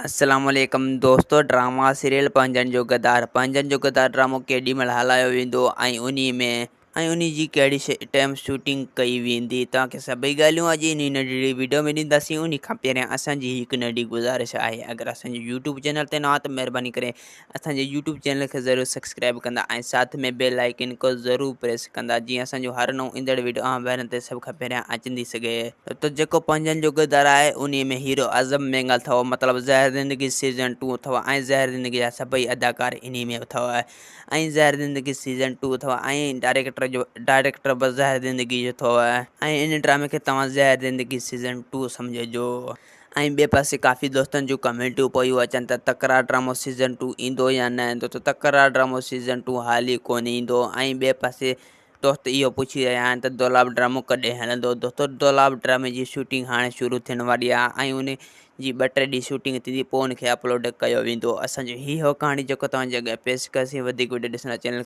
السلام عليڪم دوستو ڊراما سيريل پنهنجن جو غدار پنهنجن جو غدار ڊرامو ڪيڏي مهل هلايو ويندو ۽ انهي ۾ ۽ انهي جي ڪهڙي ٽائيم شوٽنگ ڪئي ويندي توهان کي سڀئي ڳالهيون اڄ انهي ننڍڙي ويڊيو ۾ ڏينداسين انهي کان پهريان اسان جي هڪ ننڍي گذارش آهي اگر اسان جي يوٽيوب چينل تي نوان ته مهرباني ڪري اسان جي يوٽيوب چينل کي ضرور سبسڪرائب ڪندا ۽ ساٿ ۾ بيل آئيڪن کو ضرور پريس ڪندا جيئن اسان جو هر نئون ايندڙ ويڊيو اوهان ڀائرن تي سڀ کان پهريان اچندي سگهي. ته جيڪو پنهنجن جو غدار آهي انهي ۾ هيرو اعظم مينگل اٿو مطلب زهر زندگي سيزن ٽو اٿو ۽ زهر زندگي جا سڀئي اداڪار انهي ۾ اٿو ۽ زهر زندگي سيزن ٽو اٿو ۽ ڊائريڪٽر جو ڊائريڪٽر به زهر زندگي جو اٿو ۽ ان ڊرامي کي توهان زهر زندگي سيزن ٽو سمجهجو ۽ ٻئي پاسي ڪافي دوستن جون ڪمينٽون پيون اچن ته تڪرار ڊرامو سيزن ٽو ايندو يا نه ايندو ته تڪرار ڊرامو سيزن ٽو حالي ڪونه ايندو ۽ ٻئي پاسي دوست اهو پڇي رهيا آهن ته دولاب ڊرامو ڪڏهن هلندو؟ دوستو دولاب ڊرامي جي شوٽنگ هاڻي شروع ٿيڻ واري آهي ۽ ان جي ٻه ٽي ڏينهن شوٽنگ ٿيندي پوء ان کي اپلوڊ ڪيو ويندو. اسان جو هي هو ڪهاڻي جيڪو توهان جي اڳيان پيش ڪيوسين وڌيڪ وڊيو ڏسڻ لاء چينل.